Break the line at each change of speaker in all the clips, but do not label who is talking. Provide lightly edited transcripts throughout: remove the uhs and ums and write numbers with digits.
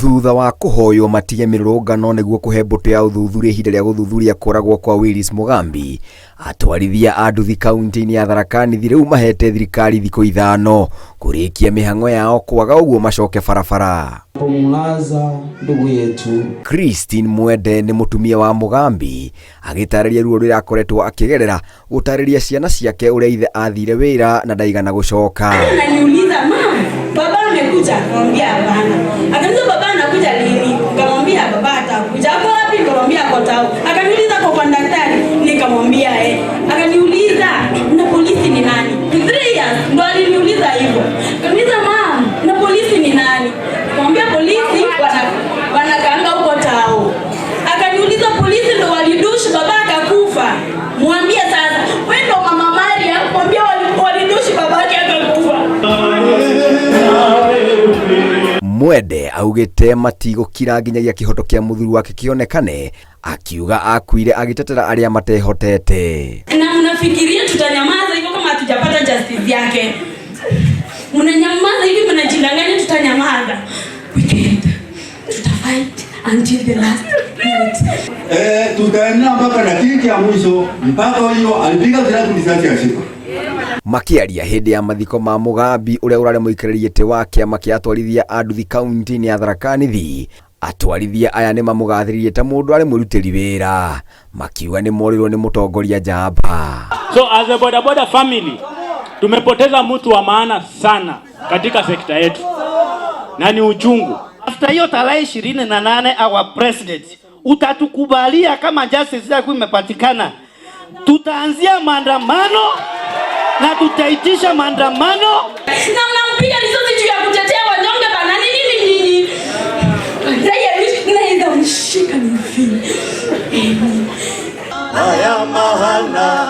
Thutha wa kũhoywo matige mĩrũrũngano nĩguo kũhe mbũtũ ya ũthuthuria ihinda rĩa gũthuthuria kũragwo kwa Willis Mugambi, atwarithia a nduthi kaunti-inĩ ya Tharaka Nithi rĩu mahete thirikari thikũ 5 kũrĩkia mĩhang'o yao, kwaga ũguo macoke barabara.
Pomulaza ndugu yetu.
Christine Mwende nĩ mũtumia wa Mugambi, agĩtarĩria ruo rũrĩa akoretwo akĩgerera gũtarĩria ciana ciake ũrĩa ithe athire wĩra na ndaigana gũcoka.
Ananiuliza, "Mum, baba amekuja?" Nikamwambia hapana. Akaniuliza, "Baba anakuja lini?" Nikamwambia baba atakuja. "Ako wapi?" Nikamwambia ako tao. Akaniuliza, "Kwa kwa daktari?" Nikamwambia eh. Akaniuliza, "Na polisi ni nani?" 3 years ndo aliniuliza hivyo. Akaniuliza, "Mum, na polisi ni nani?" Nikamwambia polisi wanakaanga huko tao. Akaniuliza, "Polisi ndo walidushi baba akakufa? Mwambie sasa, wewe ndo mama Maria, mwambie walidushi babake akakufa."
Mwende augite matigũkira nginyagia kĩhoto kĩa mũthuri wake kĩonekane, akiuga akuire agĩtetera arĩa matehotete.
Na mnafikiria tutanyamaza hivyo kama hatujapata justice yake? Mnanyamaza hivi, mnajidanganya tutanyamaza. We can't. Tutafight until the last minute.
Tutaenda mpaka dakika ya mwisho, mpaka hiyo alipiga risasi ashika.
Makĩaria hĩndĩ ya mathiko ma Mugambi ũrĩa ũrarĩ mũikarĩri gĩtĩ wa kĩama kĩa atwarithia a nduthi kaunti-inĩ ya Tharaka Nithi, atwarithia aya nĩ mamũgathĩrĩirie ta mũndũ arĩ mũrutĩri wĩra, makiuga nĩ morirwo nĩ mũtongoria njamba.
So as a boda boda family tumepoteza mtu wa maana sana katika sekta yetu na ni uchungu.
After hiyo tarehe 28, our president, utatukubalia kama justice yako imepatikana, tutaanzia maandamano na tutaitisha maandamano.
Na mnampiga risasi juu ya kutetea wanyonge bana, ni nini nyinyi? Raia naweza mshika ni
Haya mahana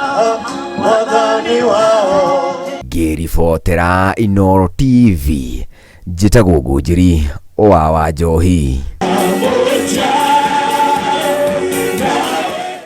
mwathani wao.
Ngĩribotera Inooro TV, njĩtagwo Ngũnjiri wa Wanjohi.